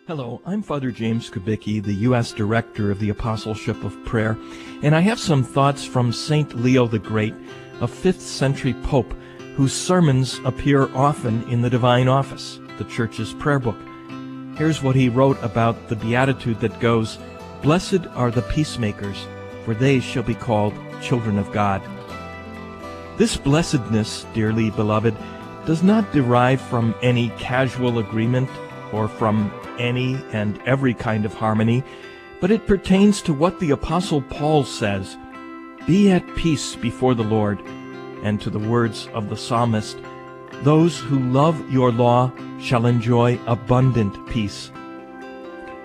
Hello, I'm Father James Kubicki, the U.S. Director of the Apostleship of Prayer, and I have some thoughts from St. Leo the Great, a 5th century pope whose sermons appear often in the Divine Office, the Church's prayer book. Here's what he wrote about the Beatitude that goes, "Blessed are the peacemakers, for they shall be called children of God." This blessedness, dearly beloved, does not derive from any casual agreement or from any and every kind of harmony, but it pertains to what the Apostle Paul says, "Be at peace before the Lord," and to the words of the psalmist, "Those who love your law shall enjoy abundant peace."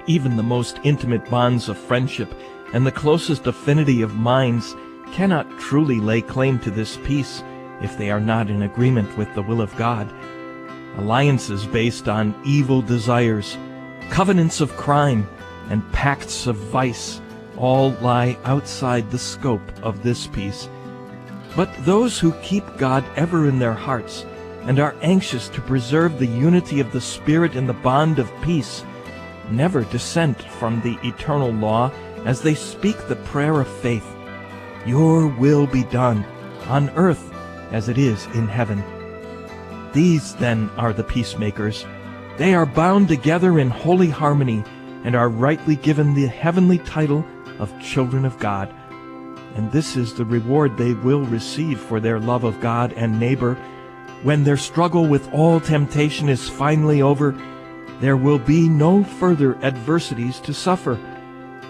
Even the most intimate bonds of friendship and the closest affinity of minds cannot truly lay claim to this peace if they are not in agreement with the will of God. Alliances based on evil desires, covenants of crime, and pacts of vice all lie outside the scope of this peace. But those who keep God ever in their hearts and are anxious to preserve the unity of the Spirit in the bond of peace never dissent from the eternal law as they speak the prayer of faith, "Your will be done on earth as it is in heaven." These, then, are the peacemakers. They are bound together in holy harmony and are rightly given the heavenly title of children of God. And this is the reward they will receive for their love of God and neighbor. When their struggle with all temptation is finally over, there will be no further adversities to suffer,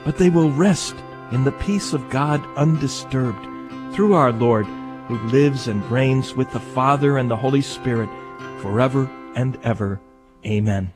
but they will rest in the peace of God undisturbed through our Lord, who lives and reigns with the Father and the Holy Spirit forever and ever. Amen.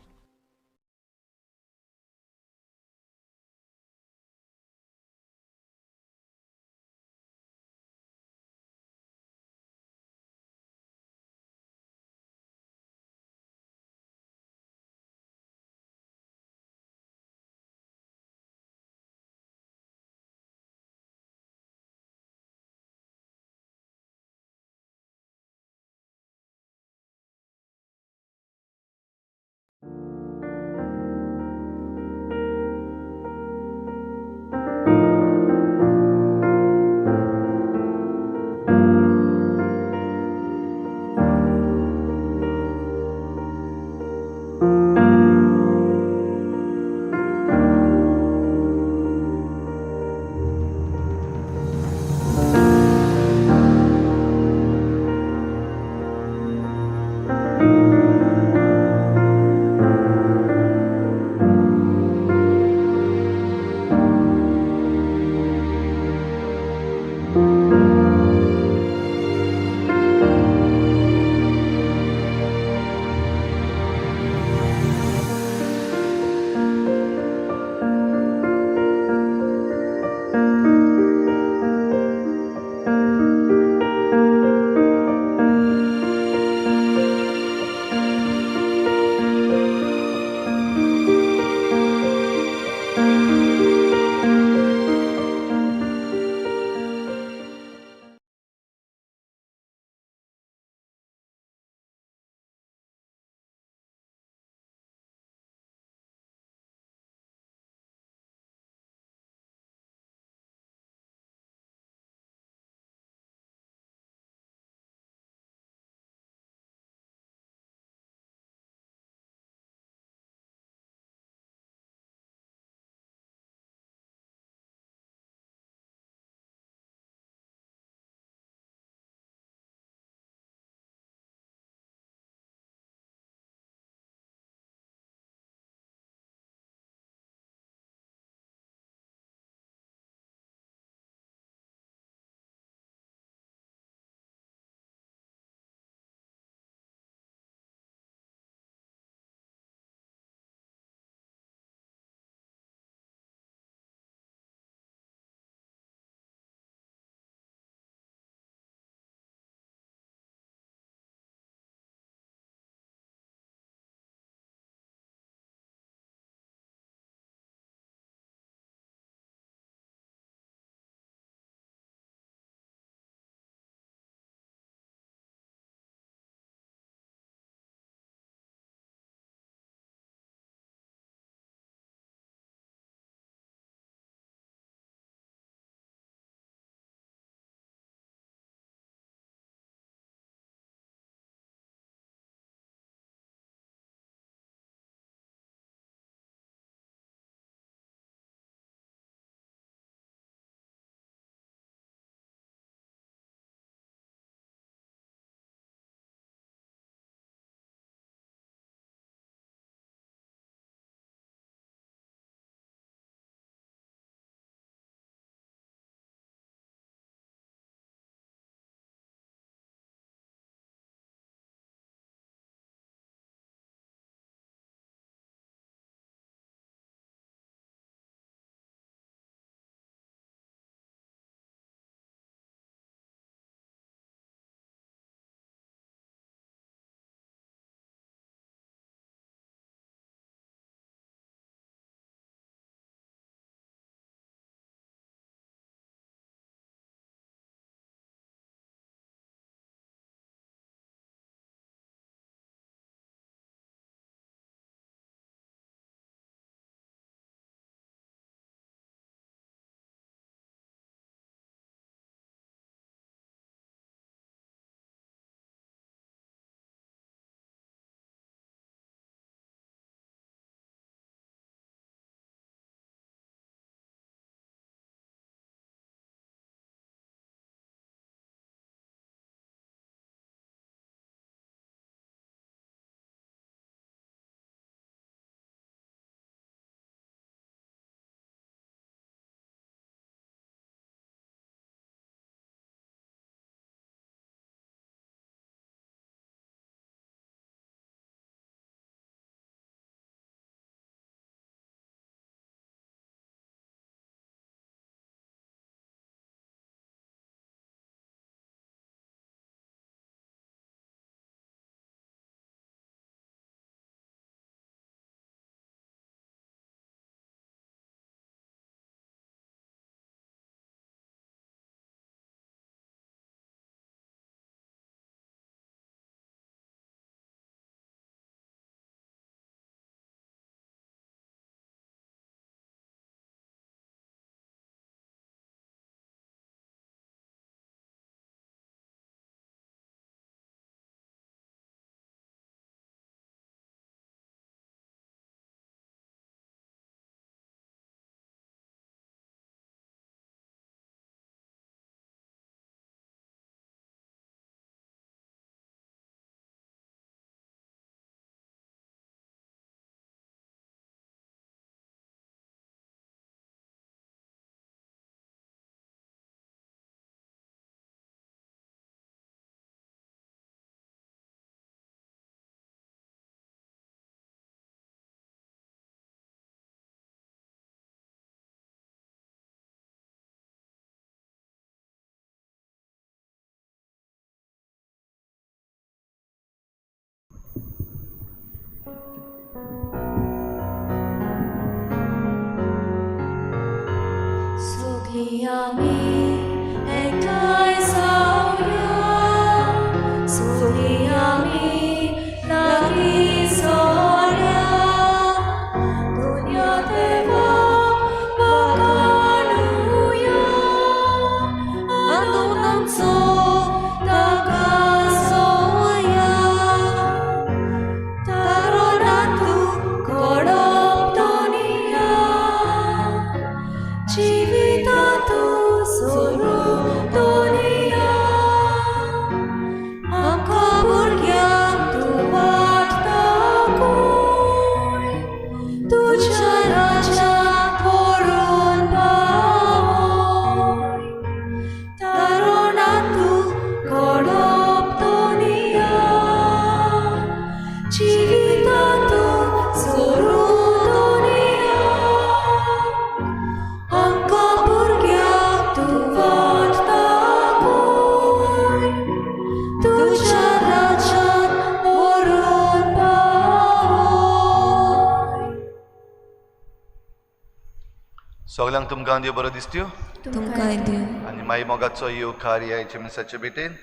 सगळ्यांक तुमकां देव बरो दिसत्यो तुमकां देव आनी माई मोगाचो येवकार आयच्या मिसाचे भेटेन.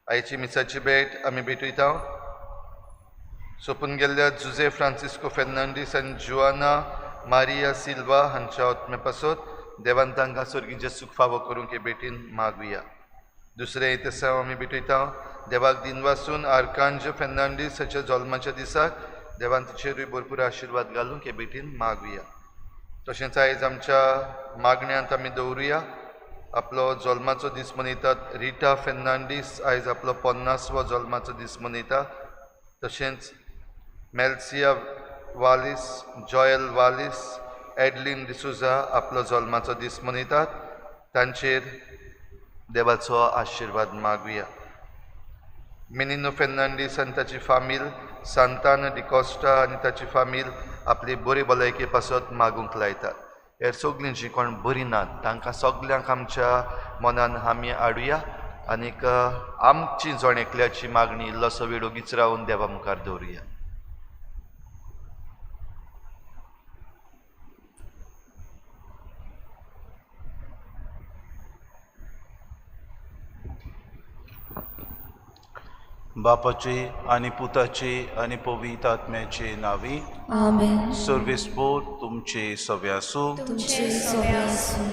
आयची मिसाची भेट आमी भेटयता सोंपून गेल्ल्या जुजे फ्रांसिस्को फेर्नांडीस आनी जुआना मारिया सिल्वा हांच्या आत्मे पासत देवान तांकां स्वर्गीचें सूख फावो करूंक हे भेटीन मागुया. दुसरें इतिहासांव आमी भेटयता देवाक दिनवासून आर्कांज फेर्नांडीस हाच्या जल्माच्या दिसाक देवान तिचेरूय भरपूर आशिर्वाद घालूंक हे भेटीन मागुया. तशेंच आयज आमच्या मागण्यांत आमी दवरुया आपलो जल्माचो दीस मनयतात रिटा फेर्नांडीस आयज आपलो 50वो जल्माचो दीस मनयता. तशेंच मेल्सिया वालीस, जॉयल वालीस, एडलीन डिसुजा आपलो जल्माचो दीस मनयतात. तांचेर देवाचो आशिर्वाद मागुया. मिनिनो फेर्नांडीस आनी ताची फामील, सांतान डिकॉस्टा आनी ताची फामील आपली बरी भलायके पासत मागूंक लायतात. हेर सगळीं जीं कोण बरीं नात तांकां सगल्यांक आमच्या मनान आमी हाडुया आनीक आमची जण एकल्याची मागणी इल्लोसो वेळ ओगीच रावन देवा मुखार दवरुया. बापाचे आनी पुताचे आनी पवित्र आत्म्याचे नांवी आमेन. सर्वेस्पोर तुमचे सवे आसूं. तुमचे सवे आसूं.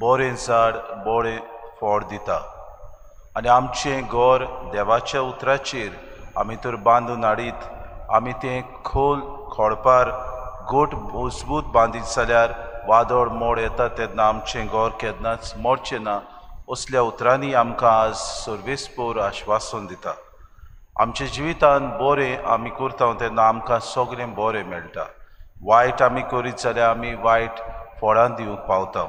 बरें झाड बरें फळ दिता आनी आमचें घर देवाच्या उतराचेर आमी तर बांदून हाडीत आमी तें खोल खडपार गोट मजबूत बांदीत जाल्यार वादळ मोड येता तेन्ना आमचें घर केन्नाच मोडचें ना असल्या उतरांनी आमकां आज सर्वेस्पोर आश्वासन दिता. आमच्या जिवितान बरें आमी करता तेन्ना आमकां सगळें बरें मेळटा. वायट आमी करीत जाल्यार आमी वायट फळां दिवंक पावता.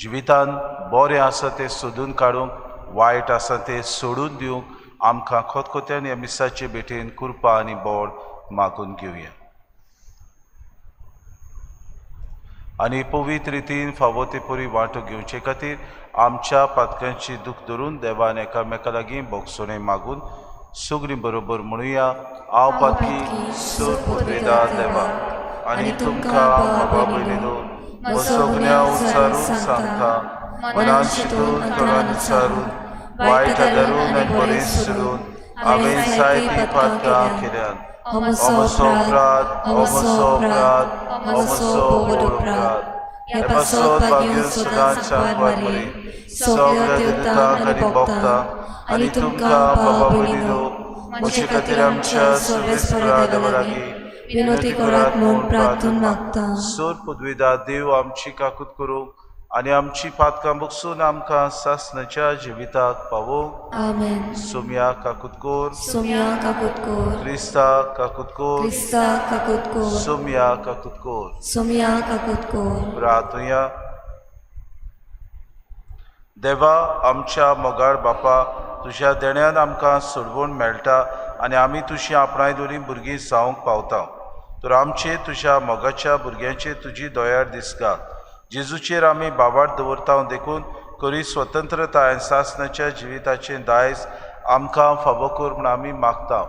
जिवितान बरें आसा तें सोदून काडूंक, वायट आसा तें सोडून दिवंक आमकां खतखत्यान ह्या मिसाचे भेटेन कृपा आनी बळ मागून घेवया. आनी पवित्र रितीन फावो ते परी वांटो घेवचे खातीर आमच्या पातकांची दूख धरून देवान एकामेका लागीं भोगसणें मागून सगळीं बरोबर म्हणुया. हांव पातकी सोद पुदवेदा देवा आनी तुमकां बाबा भयणीनो सगळ्या उच्चारून सांगता मनान चिंतून तोंडान उच्चारून वायट धरून आनी बरें सोडून हांवें जायतीं पातकां केल्यात. अमसो अपराध, अमसो अपराध, अमसो व्हड अपराध. हे पासत भाग्य सदांच सांगपाक मरे सगळ्या देवतांक आनी भक्तांक आनी तुमकां बाबा भयणीनो म्हजे खातीर आमच्या सर्वेस्परा देवा लागीं विनोती करात म्हूण प्रार्थून मागता. सोर पदवेदा देव आमची काकूत करूंक आनी आमची पातकां बगसून आमकां सासणाच्या जिविताक पावोवंक. आमेन. सोम्या काकूत कोर, सोम्या काकूत कोर, क्रिस्ता काकूत कोर, क्रिस्ता काकूत कोर, सोम्या काकूत कोर. सोम्या काकूत कोर. प्रार्थुया. देवा आमच्या मोगाळ बापा, तुज्या देण्यान आमकां सोडवण मेळटा आनी आमी तुजी आपणाय दोरी भुरगीं जावंक पावता. तर आमचे तुज्या मोगाच्या भुरग्यांचे तुजी दयाळ दिसगा. जेजूचेर आमी बावाट दवरता देखून करी स्वतंत्रताय सासणाच्या जिविताचें दायज आमकां फावो कर म्हूण आमी मागता.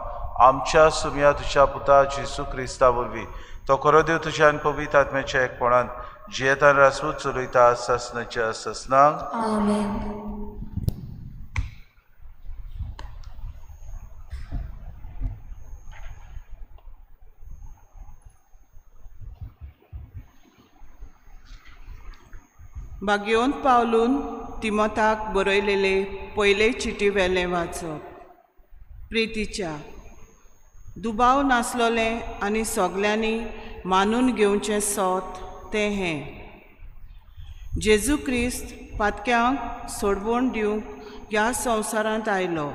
आमच्या सुमया तुज्या पुता जेजू क्रिस्ता वरवीं तो खरो देव तुज्या आनी पवित्र आत्म्याच्या एकपणान जियेतान रासवूच चलयता सासणाच्या सासणाक. आमेन. भाग्यवंत पावलून तिमोताक बरयलेले पयले चिटी वेलें वाचप. प्रितीच्या दुबाव नासलोलें आनी सगल्यांनी मानून घेवचें सोत तें हें, जेजू क्रिस्त पातक्यांक सोडवण दिवंक ह्या संवसारांत आयलो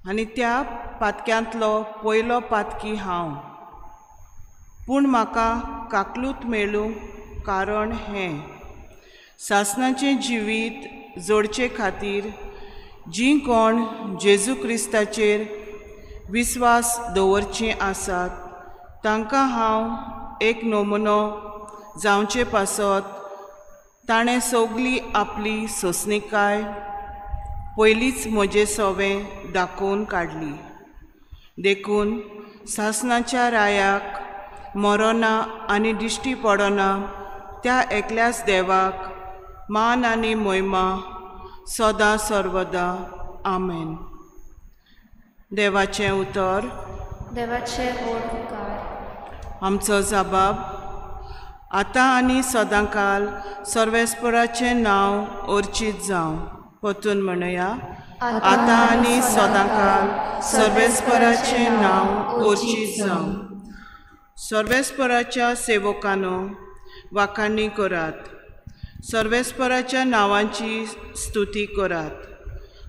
आनी त्या पातक्यांतलो पयलो पातकी हांव. पूण म्हाका काकलूत मेळूंक कारण हें, सासणाचें जिवीत जोडचे खातीर जीं कोण जेजू क्रिस्ताचेर विस्वास दवरचीं आसात तांकां हांव एक नमुनो जावचे पासत ताणें सगली आपली सोंसणीकाय पयलींच म्हजे सवें दाखोवन काडली. देखून सासणाच्या रायाक मरोना आनी दिश्टी पडना त्या एकल्याच देवाक मान आनी मोहिमा सदां सर्वदा. आमेन. देवाचें उतर. देवाचें व्हड उपकार. आमचो जबाब आतां आनी सदांकाल सर्वेस्पराचें नांव अर्चीत जावं. परतून म्हणया, आतां आनी सदांकाल सर्वेस्पराचें नांव अर्चीत जावं. सर्वेस्पराच्या सेवकानो वाखाणी करात, सर्वेस्पराच्या नांवाची स्तुती करात.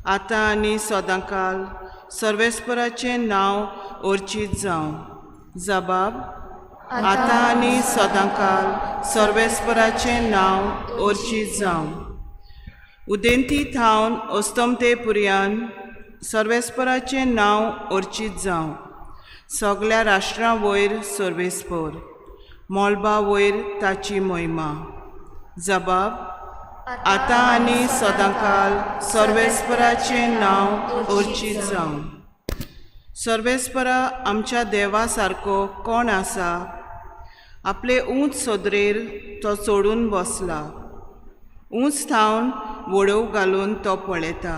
आतां आनी सदांकाल सर्वेस्पराचें नांव अर्चीत जावं. जबाब आतां आनी सदांकाल सर्वेस्पराचें नांव अर्चीत जावं. उदेंती थावन अस्तमते पुर्यान सर्वेस्पराचें नांव अर्चीत जावं. सगल्या राष्ट्रां वयर सर्वेस्पर, मळबा वयर ताची मोहिमा. जबाब आतां आनी सदांकाल सर्वेस्पराचें नांव अर्चीत जावं. सर्वेस्परा आमच्या देवा सारको कोण आसा? आपले ऊंच सदरेर तो चडून बसला, ऊंच थावन वडोव घालून तो पळयता,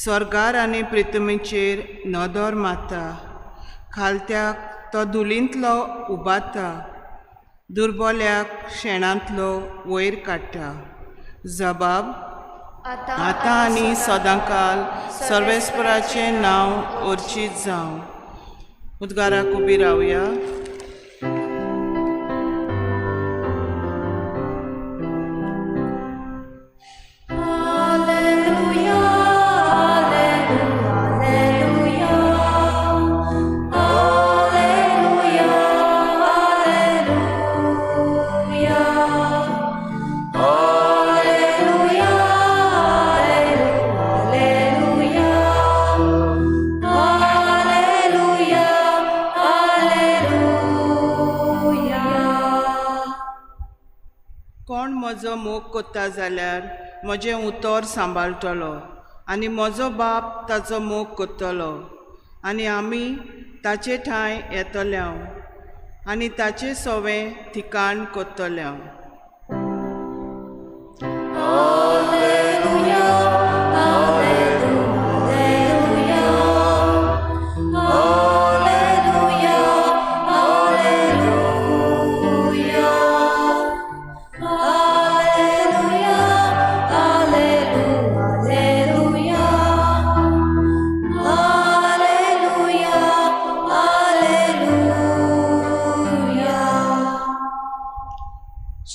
स्वर्गार आनी पृथ्वीचेर नदर मारता, खालत्याक तो धुलींतलो उबारता, दुर्बोल्याक शेणांतलो वयर काडटा. जबाब आतां आनी सदांकाल सर्वेस्पराचें नांव अर्चीत जावं. उद्गाराक उबी रावया. म्हजो मोग कोत्ता जाल्यार म्हजें उतर सांबाळटलो आनी म्हजो बाप ताचो मोग कोत्तलो आनी आमी ताचे ठांय येतले आनी ताचे सवें ठिकाण कोत्तले.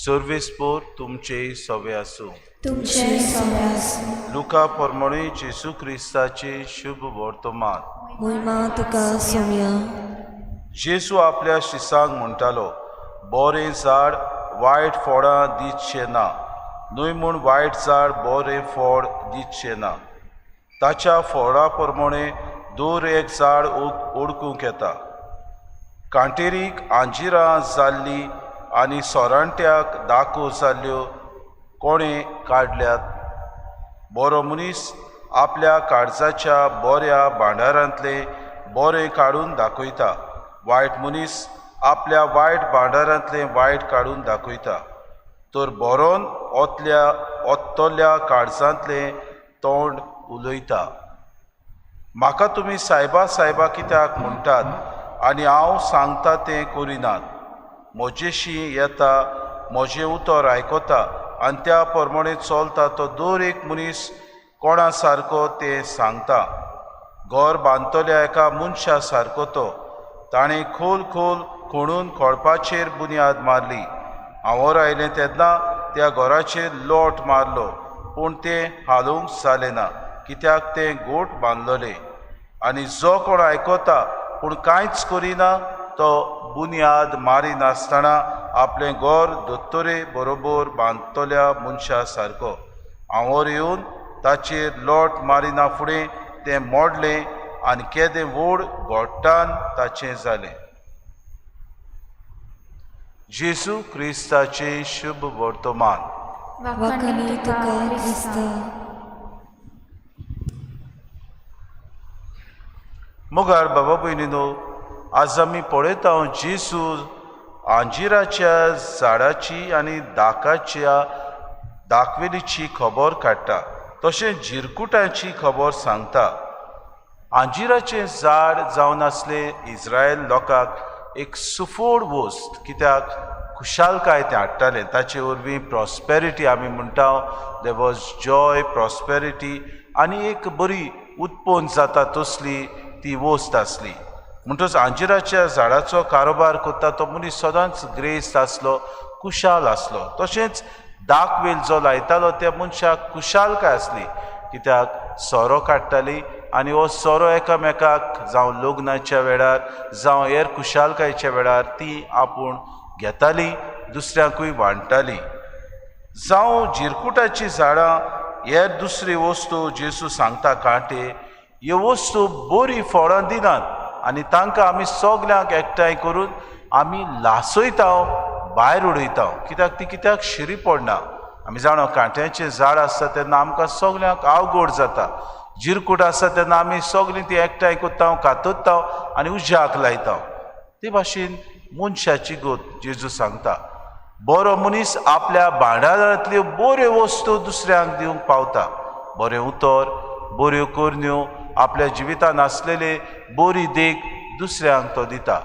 सर्वेस्पोर तुमचे सवे आसूं. तुमचे सवे आसूं. लुका प्रमाणे जेजू क्रिस्ताचे शुभ वर्तमान. मोहिमा तुका सोम्या. जेजू आपल्या शिसांक म्हणटालो, बरें झाड वायट फळां दितचें ना, न्हय म्हूण वायट झाड बरें फळ दितचें ना. ताच्या फळां प्रमाणे दर एक झाड ओळखूंक येता. कांटेरीक आंजिरां जाल्लीं आनी सोरांट्याक दाखो जाल्ल्यो कोणें काडल्यात? बरो मनीस आपल्या काळजाच्या बऱ्या भांडारांतलें बरें काडून दाखयता। वायट मनीस आपल्या वायट भांडारांतलें वायट काडून दाखयता, तर बरोन ओतल्या ओत्तल्या काळजांतलें तोंड उलयता। म्हाका तुमी सायबा सायबा कित्याक म्हणटात आनी हांव सांगता तें करिनात? म्हजेशी येता, म्हजें उतर आयकता आनी त्या प्रमाणे चलता तो दर एक मनीस कोणा सारको तें सांगता। घर बांदतल्या एका मनशा सारको तो, ताणें खोल खोल खणून खडपाचेर बुन्याद मारली। हांवर आयलें तेन्ना त्या घराचेर लोट मारलो, पूण तें हालोवंक जालें ना, कित्याक तें गोट बांदलोलें। आनी जो कोण आयकता पूण कांयच करिना तो बुन्याद मारिनासतना आपलें घर दोतोरे बरोबर बांदतल्या मनशा सारको। हांवर येवन ताचेर लोट मारिना फुडें तें मोडलें आनी केदें व्हड गोट्टान ताचें जालें। जेजू क्रिस्ताचें शुभ वर्तमान। वाखाणी तुका क्रिस्ता। मुगार बाबा भयणीनो, आज आमी पळयता जेजू आंजिराच्या झाडाची आनी दाकाच्या दाखवेलीची खबर काडटा, तशें जिरकुटांची खबर सांगता। आंजिराचें झाड जावन आसलें इस्रायल लोकांक एक सुफोड वस्त, कित्याक खुशालकाय तें हाडटालें, ताचे वरवीं प्रॉस्पेरिटी आमी म्हणटा, there was Joy, prosperity आनी एक बरी उत्पन्न जाता तसली ती वस्त आसली। म्हणटच आंजिराच्या झाडाचो कारोबार करता तो मनीस सदांच ग्रेस्त आसलो, खुशाल आसलो। तशेंच दाखवेल जो लायतालो त्या मनशाक खुशालकाय आसली, कित्याक सोरो काडटाली आनी हो सोरो एकामेकाक जावं लग्नाच्या वेळार जावं हेर खुशालकायेच्या वेळार ती आपूण घेताली, दुसऱ्यांकूय वांट्टाली। जावं जिरकुटाचीं झाडां हेर दुसरी वस्तू जेजू सांगता कांटे, ह्यो वस्तू बरी फळां दिनात आनी तांकां आमी सगल्यांक एकठांय करून आमी लासयता, भायर उडयता, कित्याक ती कित्याक शिरी पडना। आमी जाणा कांट्यांचें झाड आसता तेन्ना आमकां सगल्यांक अवघड जाता, जिरकूट आसता तेन्ना आमी सगळीं ती एकठांय करता, कातरता आनी उज्याक लायता। ते भाशेन मनशाची गत जेजू सांगता, बरो मनीस आपल्या भांडारांतल्यो बऱ्यो वस्तू दुसऱ्यांक दिवंक पावता। बरें उतर, बऱ्यो करण्यो, आपल्या जिवितान आसलेले बरी देख दुसऱ्यांक तो दिता।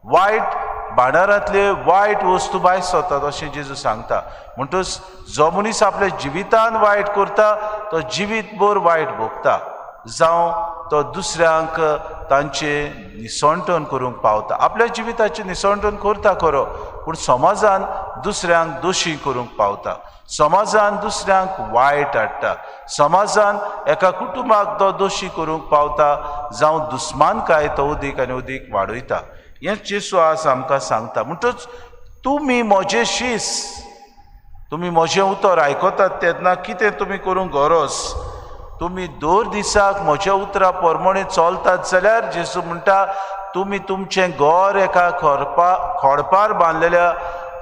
वायट भांडारांतले वायट वस्तू भायर सरतात अशें जेजू सांगता। म्हणटच जो मनीस आपल्या जिवितान वायट करता तो जिवीतभर वायट भोगता, जावं तो दुसऱ्यांक तांचें निसणटण करूंक पावता। आपल्या जिविताचें निसणटण करता खरो, पूण समाजान दुसऱ्यांक दोशी करूंक पावता, समाजान दुसऱ्यांक वायट हाडटा, समाजान एका कुटुंबाक तो दोशी करूंक पावता, जावं दुस्मानकाय तो अदीक आनी अदीक वाडयता। हें जेजू आज आमकां सांगता। म्हणटच तुमी म्हजे शीस, तुमी म्हजें उतर आयकतात तेन्ना कितें तुमी करूंक गरज, तुमी दर दिसाक म्हज्या उतरा प्रमाणे चलतात जाल्यार जेजू म्हणटा तुमी तुमचें घर एका खडपार बांदलेल्या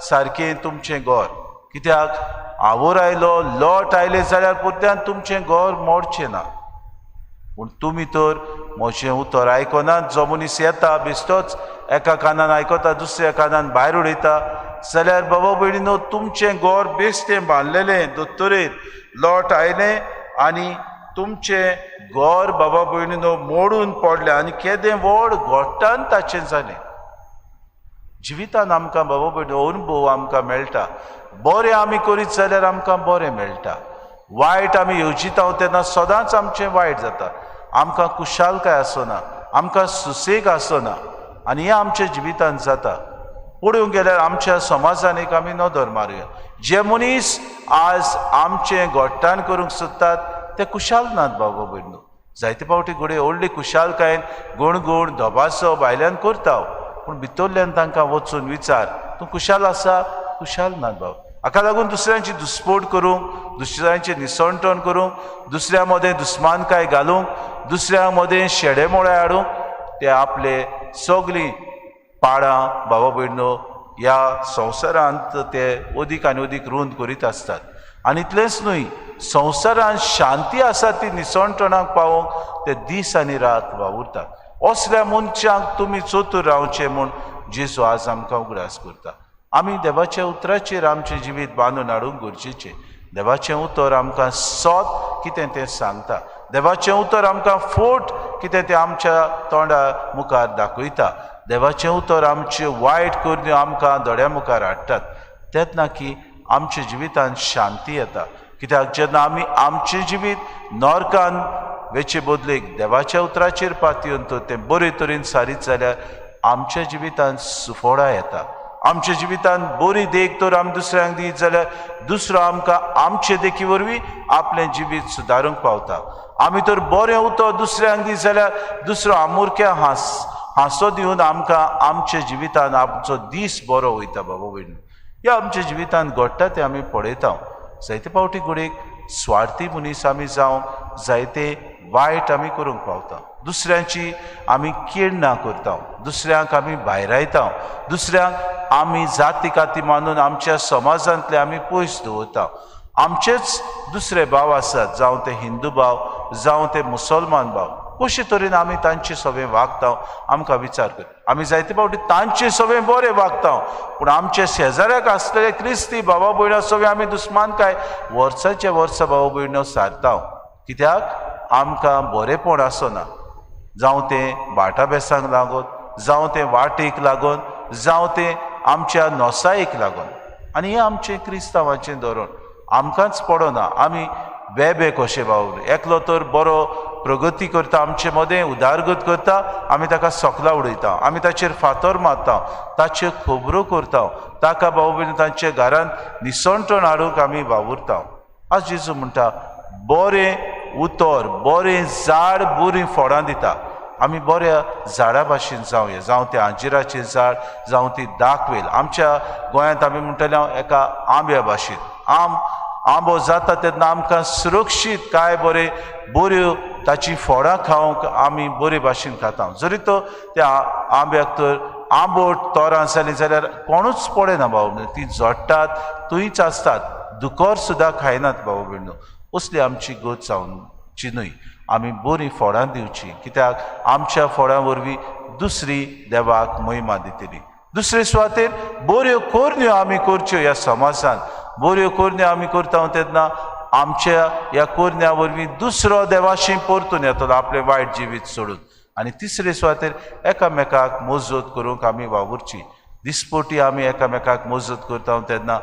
सारकें तुमचें घर, कित्याक our आयलो, लोट आयले जाल्यार परत्यान तुमचें घर मोडचें ना। पूण तुमी तर म्हजें उतर आयकनात। जो मनीस येता बेश्टोच एका कानान आयकता, दुसऱ्या कानान भायर उडयता जाल्यार बाबा भयणीनो तुमचें घर बेश्टें बांदलेलें दोतोरेर, लोट आयलें आनी तुमचें घर बाबा भयणीनो मोडून पडलें आनी केदें व्हड घोट्टान ताचें जालें। जिवितान आमकां बाबा भयणीनो अनुभव आमकां मेळटा। बरें आमी करीत जाल्यार आमकां बरें मेळटा, वायट आमी येवजिता तेन्ना सदांच आमचें वायट जाता, आमकां खुशालकाय आसना, आमकां सुसेग आसना आनी हें आमच्या जिवितान जाता। पळोवंक गेल्यार आमच्या समाजान एक आमी नदर मारुया, जे मनीस आज आमचें घट्टाण करूंक सोदतात ते खुशाल नात बाबा भयणीनो। जायते फावटी घडये व्हडली खुशालकायेन गुणगुण धोबासो भायल्यान करता, पूण भितरल्यान तांकां वचून विचार तूं खुशाल आसा, खुशाल नात बाबा। हाका लागून दुसऱ्यांची दुस्पोट करूंक, दुसऱ्यांचें निसणटण करूंक, दुसऱ्या मदें दुस्मानकाय घालूंक, दुसऱ्या मदें शेडेमोळे हाडूंक ते आपले सगळीं पाळां बाबा भयणीनो ह्या संवसारांत ते अदीक आनी अदीक रुंद करीत आसतात। आनी इतलेंच न्हय, संवसारांत शांती आसा ती निसणटणाक पावोवंक ते दीस आनी रात वावुरतात। असल्या मनशांक तुमी चतूर रावचें म्हूण जेजू आज आमकां उगडास करता. आमी देवाच्या उतराचेर आमचें जिवीत बांदून हाडूंक गरजेचें. देवाचें उतर आमकां सत कितें तें सांगता. देवाचें उतर आमकां फोट कितें तें आमच्या तोंडा मुखार दाखयता. देवाचें उतर आमच्यो वायट करण्यो आमकां दोळ्या मुखार हाडटात. तेन्ना की आमच्या जिवितांत शांती येता. कित्याक जेन्ना आमी आमचें जिवीत नरकान वेचे बदलेक देवाच्या उतराचेर पातयेवन तर तें बरे तरेन सारीत जाल्यार आमच्या जिवितांत सुफोळा येता. आमच्या जिवितांत बरी देख तर आमी दुसऱ्यांक दीत जाल्यार दुसरो आमकां आमचे देखी वरवीं आपलें जिवीत सुदारूंक पावता. आमी तर बरें उतर दुसऱ्यांक दीत जाल्यार दुसरो आमुरक्या हांसो दिवन आमकां आमच्या जिवितांत आमचो दीस बरो वयता. बाबा भयणी, ह्या आमच्या जिवितांत घडटा तें आमी पळयता. जायते फावटी घडयेक स्वार्थी मनीस आमी जावं जायते वायट आमी करूंक पावता. दुसऱ्यांची आमी केडना करता, दुसऱ्यांक आमी भायरायता, दुसऱ्यांक आमी जाती काती मानून आमच्या समाजांतले आमी पयस दवरता. आमचेच दुसरे भाव आसात, जावं ते हिंदू भाव जावं ते मुसलमान भाव, कशे तरेन आमी तांचे सगळें वागता आमकां विचार कर. आमी जायते फावटी तांचे सगळें बरें वागता, पूण आमच्या शेजाऱ्याक आसलेले क्रिस्ती भावा भयणां सगळें आमी दुस्मानकाय वर्साचे वर्सा भावा भयणो सारता. कित्याक आमकां बरेंपण आसना. जावं तें भाटा बेसांक लागून, जावं तें वाटेक लागून, जावं तें आमच्या नोसायेक लागून. आनी हें आमचें क्रिस्तांवाचें धोरण आमकांच पडना. आमी बेबे कशे बावले, एकलो तर बरो प्रगती करता, आमचे मदें उदारगत करता, आमी ताका सोकला उडयता, आमी ताचेर फातर मारता, ताच्यो खबरो करता, ताका भाव भयणी तांच्या घरांत निसणटण हाडूंक आमी वावुरता. आज जेजू म्हणटा बरें उतर बरें झाड बरीं फळां दिता. आमी बऱ्या झाडा भाशेन जावया, जावं तें आंजिराचें झाड, जावं ती दाखवेल. आमच्या गोंयांत आमी म्हणटले एका आंब्या भाशेन, आंबो जाता तेन्ना आमकां सुरक्षीत कांय बरे बऱ्यो ताची फळां खावंक आमी बरे भाशेन खाता. जरी तो त्या आंब्याक तर आंबोट तोरां जालीं जाल्यार कोणूच पळयना भाव भयणो, ती जोडटात थंयच आसतात, दुकोर सुद्दां खायनात भाव भयणो. असली आमची गत जावची न्हय. आमी बरीं फळां दिवची, कित्याक आमच्या फळां वरवीं दुसरी देवाक महिमा दितली. दुसरे सुवातेर बऱ्यो करण्यो आमी करच्यो ह्या समाजान. बऱ्यो करण्यो आमी करता तेन्ना आमच्या ह्या करण्या वरवीं दुसरो देवाशी परतून येतलो आपलें वायट जिवीत सोडून. आनी तिसरे सुवातेर एकामेकाक मजत करूंक आमी वावुरची. दिसपोटी आमी एकामेकाक मजत करता तेन्ना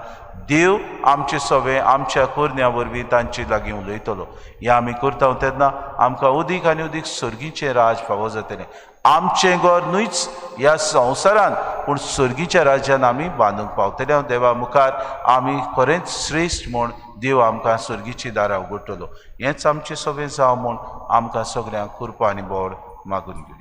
देव आमचे सवे आमच्या करण्या वरवीं तांचे लागीं उलयतलो. हें आमी करता तेन्ना आमकां अदीक आनी अदीक सर्गीचें राज फावो जातलें. आमचें घर न्हूच ह्या संवसारान, पूण सर्गीच्या राज्यान आमी बांदूंक पावतले. देवा मुखार आमी खरेंच श्रेश्ठ म्हूण देव आमकां सर्गीची दारां उगडटलो. हेंच आमचें सगळें जावं म्हूण आमकां सगळ्यांक कृपा आनी बोड मागून घेवया.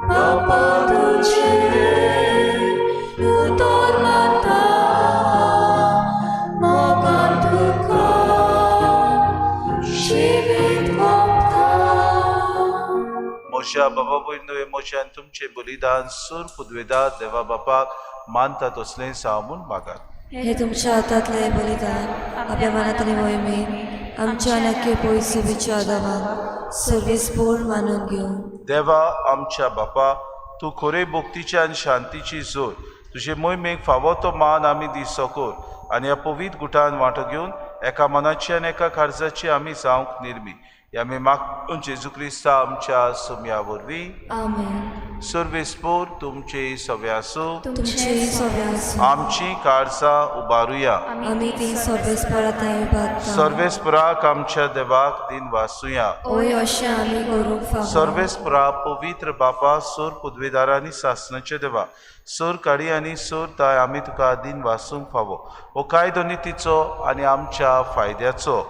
Papa, tu बाबा भयण म्हजें आनी तुमचें बलिदान सूर पुदवेदा देवा बापाक मानता तसलें जावं म्हूण मागात. हे तुमच्या हातांतले बलिदान आपल्या मनांतले मोहिमेन आमच्या नक्की पयसुबीच्या आदावाक सर्वीस पूर्ण मानून घेवन. देवा आमच्या बापा, तूं खरे भक्तीची आनी शांतीची जोर, तुजे मोहिमेक फावो तो मान आमी दी सकोर आनी ह्या पवित्र गुटान वांटो घेवन एका मनाची आनी एका काळजाची आमी जावंक निर्मी. ह्या आमी मागून जेजू क्रिस्ता आमच्या सुम्या वरवीं. आमेन. सर्वेस्पोर तुमचे सवे आसूं. तुमचे सवे आसूं. आमची काळजां उबारुया. आमी ती सर्वेस्परा थंय उबारता. सर्वेस्पराक आमच्या देवाक दिन वासुया. ओय अशें आमी करूंक फावो. सर्वेस्परा पवित्र बापा, सोर पुदवेदार आनी सासणाचे देवा, सोर काडी आनी सोर ताय आमी तुका दिन वासूंक फावो. हो कायदो नितीचो आनी आमच्या फायद्याचो.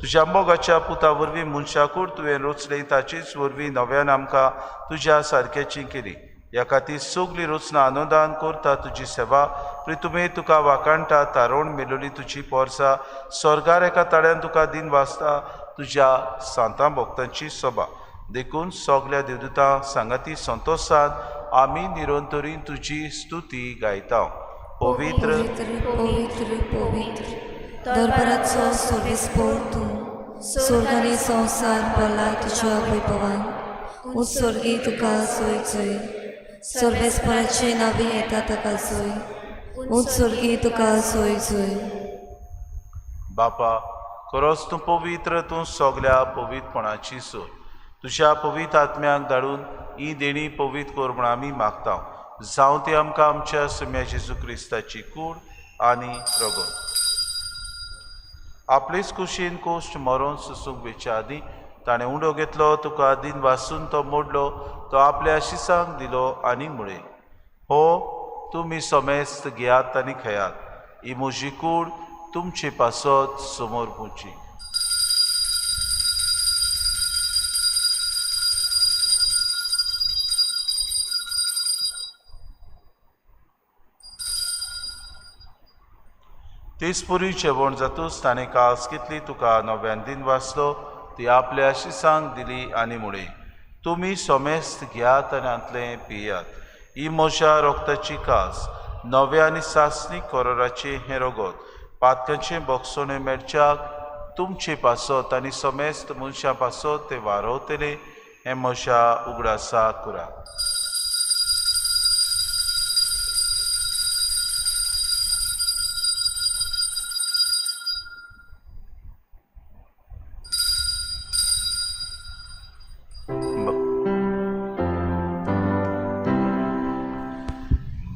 तुज्या मोगाच्या पुता वरवीं मनशाकूड तुवें रचलें, ताचेच वरवीं नव्यान आमकां तुज्या सारक्याची केली. ह्या खातीर सगली रचना आनंदान करता तुजी सेवा. प्रितुमे तुका वाकाणटा तारोण मेलोली तुजी पोरसा. स्वर्गार एका ताळ्यान तुका दिन वाचता तुज्या सांतां भक्तांची सभा. देखून सगल्या देवदूतां सांगाती संतोशान आमी निरंतरीन तुजी स्तुती गायता. पवित्र पवित्र पवित्र पवित्र दरबाराचो सर्वेस्पोर तूं, स्वर्ग आनी संवसार भरला तुज्या वैभवान. उंच स्वर्गी तुका सोय जोय, सर्वेस्पराचे नांवी येता ताका जोय. उंच स्वर्गी तुका सोय जोय. बापा, खरोच तूं पवित्र, तूं सगल्या पवित्रपणाची सोय. तुज्या पवित्र आत्म्याक धाडून ही देणी पवित्र कर म्हूण आमी मागता. जावं ती आमकां आमच्या सुम्या जेजू क्रिस्ताची कूड आनी रगत. आपलेच कुशीन कोश्ट मरोन सुसूंक वेच्या आदीं ताणें उंडो घेतलो, तुका दिन वासून तो मोडलो, तो आपल्या शिसांक दिलो आनी म्हळें, हो तुमी समेस्त घेयात आनी खेयात, ही म्हजी कूड तुमचे पासत समोर पुची. तेच पुरी जेवण जातूच ताणें कास घेतली, तुका नव्यान दिन वाचलो, ती आपल्या शिसांक दिली आनी म्हळें, तुमी समेस्त घेयात आनी हांतलें पियात, ही म्हज्या रोगताची कास, नव्या आनी सासणीक कोरोराचें हें रगत, पातकांचें बोगसणें मेळच्याक तुमचे पासत आनी समेस्त मनशां पासत तें वारवतलें, हें म्हज्या उगडासाक करात.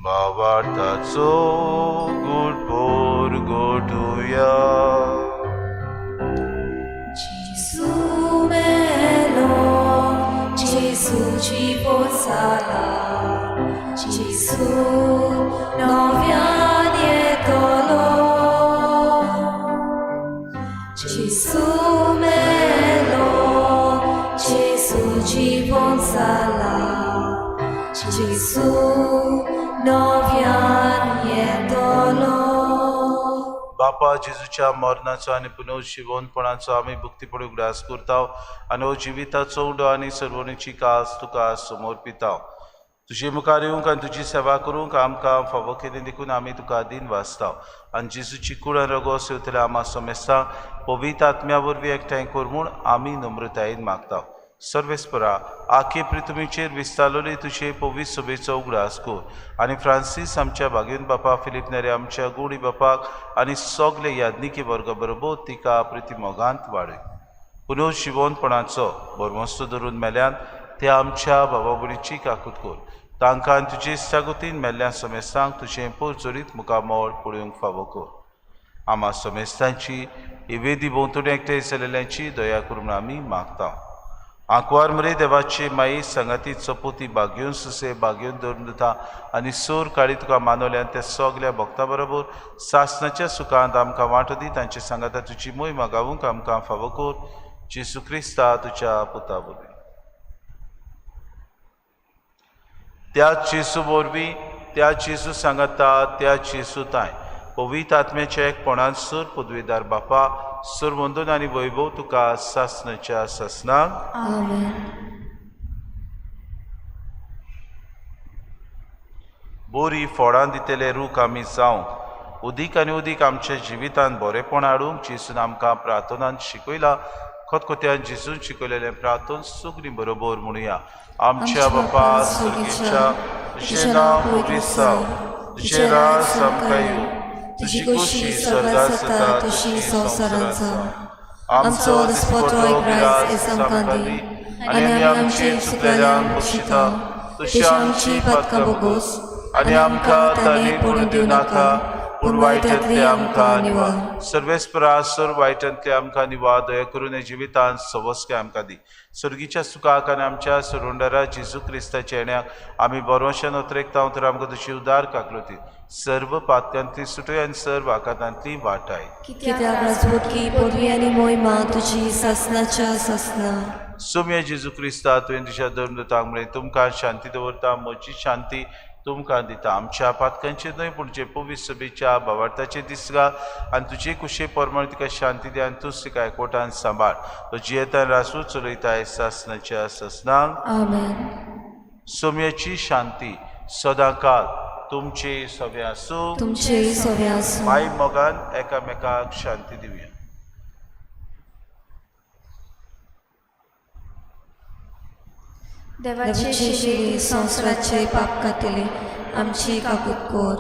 भावार्थाचो गूट पोरगोटुया. जेजू मेलो, जेजू जिवो जाला, जेजू नव्यान येतलो. जेजू मेलो, जेजू जिवो जाला, जेजू नव्यान येतलो. बापा, जेजूच्या मरणाचो आनी पुनर्जिवनपणाचो आमी भक्तीपणी उगडास करता आनी हो जिविताचो उंडो आनी सर्वणीची कास तुका समर्पिता. तुजे मुखार येवंक आनी तुजी सेवा करूंक आमकां फावो केली देखून आमी तुका दिन वाचता. आनी जेजूची कूड आनी रगत सेवतल्या आमा समेस्तांक पवित्र आत्म्या वरवीं एकठांय कर म्हूण आमी नम्रतायेन मागता. सर्वेस्परा, आखे पृथ्वीचेर विस्तारलोली तुजे पवित्र सभेचो उगडास कर आनी फ्रांसीस आमच्या भागीन बापा, फिलीप नेरे आमच्या गुडी बापाक आनी सगले याज्ञिकी वर्गा बरोबर तिका प्रिती मोगांत वाडय. पुनर्जिवनपणाचो भरवंसो धरून मेल्यान ते आमच्या बाबा भयणीची काकूत कर. तांकां आनी तुजे इश्टागतीन मेल्ल्या समेस्तांक तुजें पोरजोरीत मुखामळ पळोवंक फावो कर. आमा समेस्तांची ही वेदी भोंवतणी एकठांय जाल्ल्यांची दया करून आमी मागता. आंकवार मरे देवाची माई सांगाती चपोती बागेवन सुसे बागेवन दवरून दिता आनी सोर काळी तुका मानवल्यान त्या सगल्या भक्ता बरोबर सासणाच्या सुखांत आमकां वांटो दी. तांचे सांगाता तुजी मोहिमा गावूंक आमकां फावो कर. जेजू क्रिस्ता तुज्या पुता वरवीं. त्या जेजू वरवीं, त्या जेजू सांगाता, त्या जेजू ताय पवित्र आत्म्याच्या एकपणान सूर पदवीदार बापा, सूर वंदन आनी वैभव तुका सासणाच्या सासणाक. आमेन. बोरी फळां दितले रूख आमी जावंक उदीक आनी उदीक आमच्या जिवितांत बरेपण हाडूंक जेजून आमकां प्रार्थनान शिकयला. खतखत्यान जेजून शिकयलेलें प्रार्थन सगळीं बरोबर म्हणुया. आमच्या बापा स्वर्गीच्या, तुजें नांव पवित्र जावं, तुजें राज आमकां येवं, तुजी खोशी स्वर्गात जाता तशी संवसारांत जावं. आमचो दिसपटो ग्रास आमकां दी आनी आमी आमचे चुकलेल्यांक बक्षिता तशी आमची पातकां बोगोस आनी आमकां तांणी पडून दिवं नाका, पूण वायटांतले आमकां निवार. सर्वेस्परा सर्व वायटांतले आमकां निवार. दया करून जिवितांत सवस्के आमकां दी. स्वर्गीच्या सुखाक आनी आमच्या सरुंडरा जेजू क्रिस्ताच्या येण्याक आमी बरोवशान अत्रेकता तर आमकां तुजी उदार काकलती सर्व पातकांतली सुटय आनी सर्व आकांतांतली वाटाय. कित्याक राजवटकी पदवी आनी मोहिमा तुजी सासनाच्या सासना. सोम्या जेजू क्रिस्ता, तुवें तुज्या धर्मदूतांक म्हळें, तुमकां शांती दवरता, म्हजी शांती तुमकां दिता. आमच्या पातकांचेर न्हय पूण जे पवित्र सभेच्या भावार्थाचेर दिसगा आनी तुजे कुशे प्रमाण तिका शांती दी आनी तूंच तिका एकवटान सांबाळ. तो जियेतान रासू चलयताय सासनाच्या सासनाक. आमेन. सोम्याची शांती सदांकाल तुमचे सगळे आसूं. तुमचे सगळे आसूं. माय मोगान एकामेकाक शांती दिवया. देवाचे शिले संवसाराचे पाप कातले आमची काकूत कोर.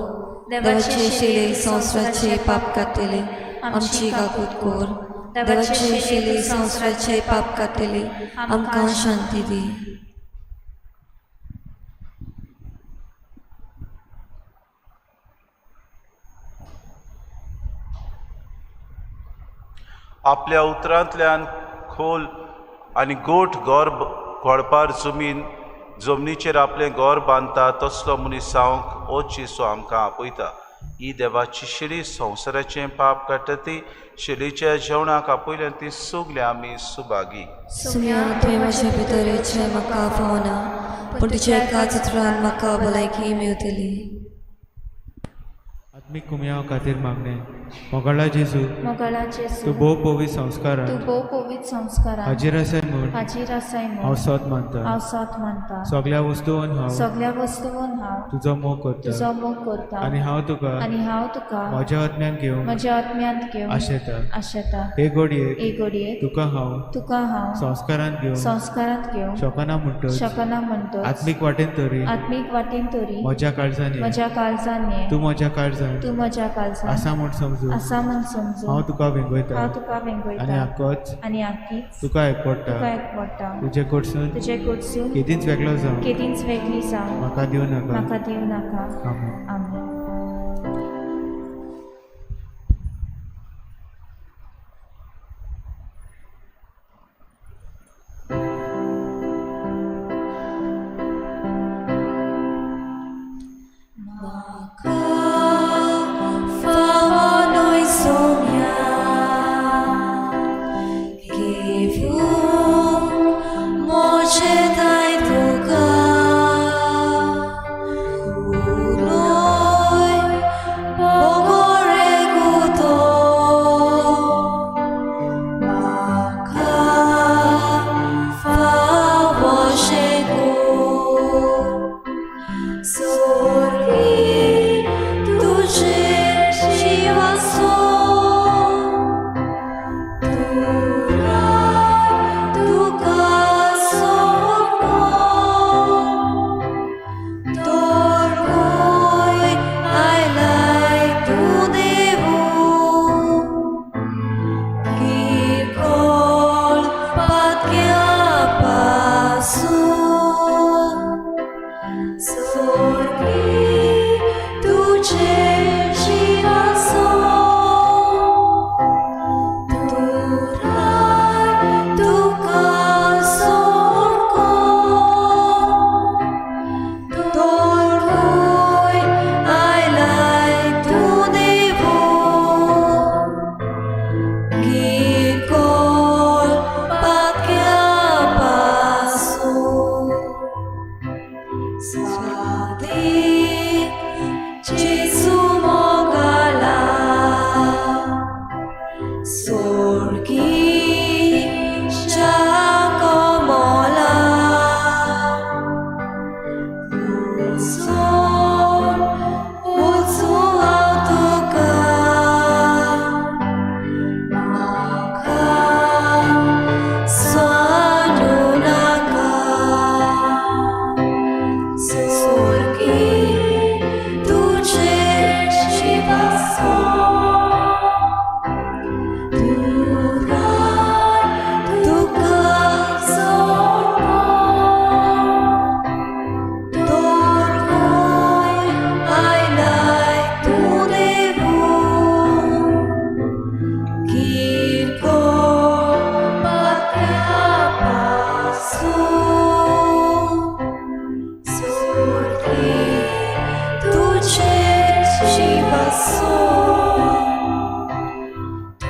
देवाचे शिले संवसाराचे पाप कातले आमची काकूत कोर. देवाचे शिले संवसाराचे पाप कातले आमकां शांती दी. आपल्या उतरांतल्यान खोल आनी गोठ घर घोळपार जमीन जमनीचेर आपलें घर बांदता तसलो मनीस जावंक हो जेजू आमकां आपयता. ही देवाची शिडी संवसाराचें पाप काडटा ती शिडीच्या जेवणाक आपयल्यान ती सगळीं आमी सुभागी. सुम्या, तुवें म्हज्या भितर येवचें म्हाका फावना, पूण तुज्या एकाच उतरान म्हाका भलायकी मेवतली. आत्मीक कुमयाव खातीर मागणें. मोगाळा जेजू, मोगाळा जेजू, तूं भोव पवित्र संस्कारान तूं भोव पवित्र संस्कारान हाजीर आसाय म्हूण हाजीर आसाय म्हूण हांव सोद मानता. हांव सोद मानता. सगळ्या वस्तून हांव सगळ्या वस्तून हांव तुजो मोग करता तुजो मोग करता आनी हांव तुका आनी हांव तुका म्हज्या आत्म्यान घेवंक म्हज्या आत्म्यांत घेवंक आशेता. आशेता. हे घडयेक हे घडयेक तुका हांव तुका हांव संस्कारांत घेवंक संस्कारांत घेवंक शकना म्हणटच शकना म्हणटच आत्मीक वाटेन तरी आत्मीक वाटेन तरी म्हज्या काळजान ये. म्हज्या काळजान ये. तूं म्हज्या काळजान तूं म्हज्या काळजान आसा म्हूण समजून आसा म्हूण समजून हांव तुका वेंगयता हांव तुका वेंगयता आनी आकोच आनी आकीच तुका एकवटा तुका एकवटा. तुजे कडसून तुजे कडसून केदींच वेगळो जावं केदींच वेगळी जावं म्हाका दिवं नाका. म्हाका दिवं नाका. आमेन. आमेन. तुका उलो पासून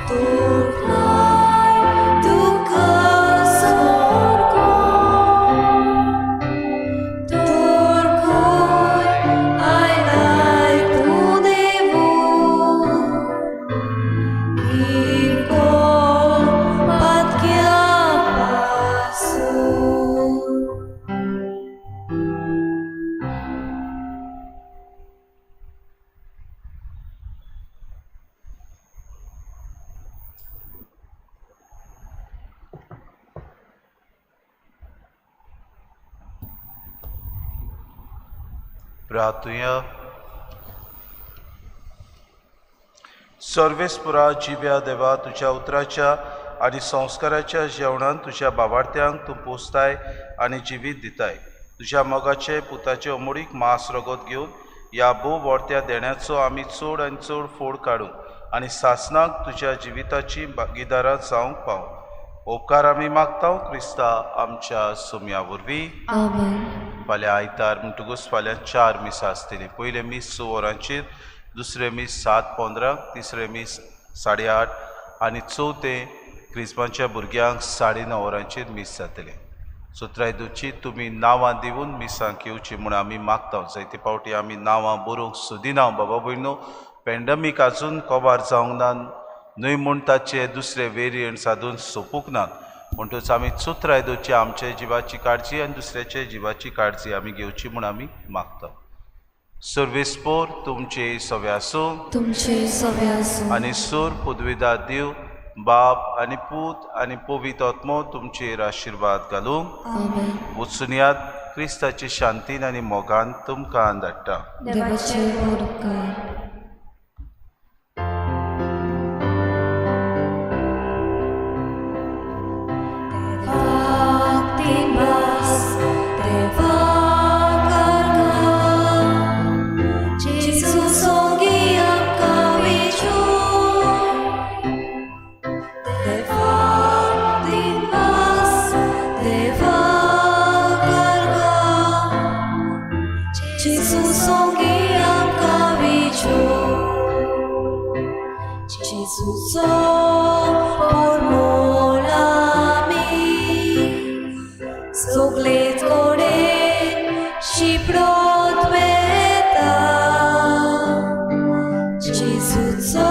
तोखणाय तुका सारको तर खंय आयलाय तूं देवू किरकोळ पातक्या पासून. प्रार्थुया. सर्वेस्पुरा जिव्या देवा, तुज्या उतराच्या आनी संस्काराच्या जेवणान तुज्या बाबार्थ्यांक तूं पोसताय आनी जिवीत दिताय. तुज्या मोगाचे पुताचे अमोडीक मांस रगत घेवन ह्या भोव व्हडत्या देण्याचो आमी चड आनी चड फोड काडूं आनी सासणाक तुज्या जिविताची भागीदारां जावंक पावूं. उपकार आमी मागता क्रिस्ता आमच्या सुम्या वरवीं. आमेन. फाल्यां आयतार म्हणटकूच फाल्यां 4 मिसां आसतलीं. पयलें मीस 6 वरांचेर, दुसरें मीस 7:15, तिसरें मीस 8:30 आनी चवथें क्रिस्माच्या भुरग्यांक 9:30 वरांचेर मीस जातलें. सुत्राय दुची तुमी नांवां दिवन मिसांक येवची म्हूण आमी मागता. जायते फावटी आमी नांवां बरोवंक सोदिना बाबा भयणो. पॅन्डमीक आजून कबार जावंक ना न्हय म्हूण ताचे दुसरे वेरियंट्स आजून सोंपूंक नात. म्हणटकच आमी चुत्राय दवरची आमच्या जिवाची काळजी आनी दुसऱ्याच्या जिवाची काळजी आमी घेवची म्हूण आमी मागता. सर्वेस्पोर तुमचे सवे आसूं. तुमचे सवे आसूं. आनी सूर पुदविदा देव बाप आनी पूत आनी पवित्र आत्मो तुमचेर आशिर्वाद घालूं. आमेन. वचुनयात क्रिस्ताची शांतीन आनी मोगान तुमकां धाडटा. देवाचे व्हड उपकार. देवाक दिमास, देवाक अर्घां, जेजू सोंगी आमकां वेचूं. देवाक दिमास, देवाक अर्घां, जेजू सोंगी आमकां वेचूं. जेजूचो परमळ आमी सगळेच कडेन शिंपडत वता. जेजूचो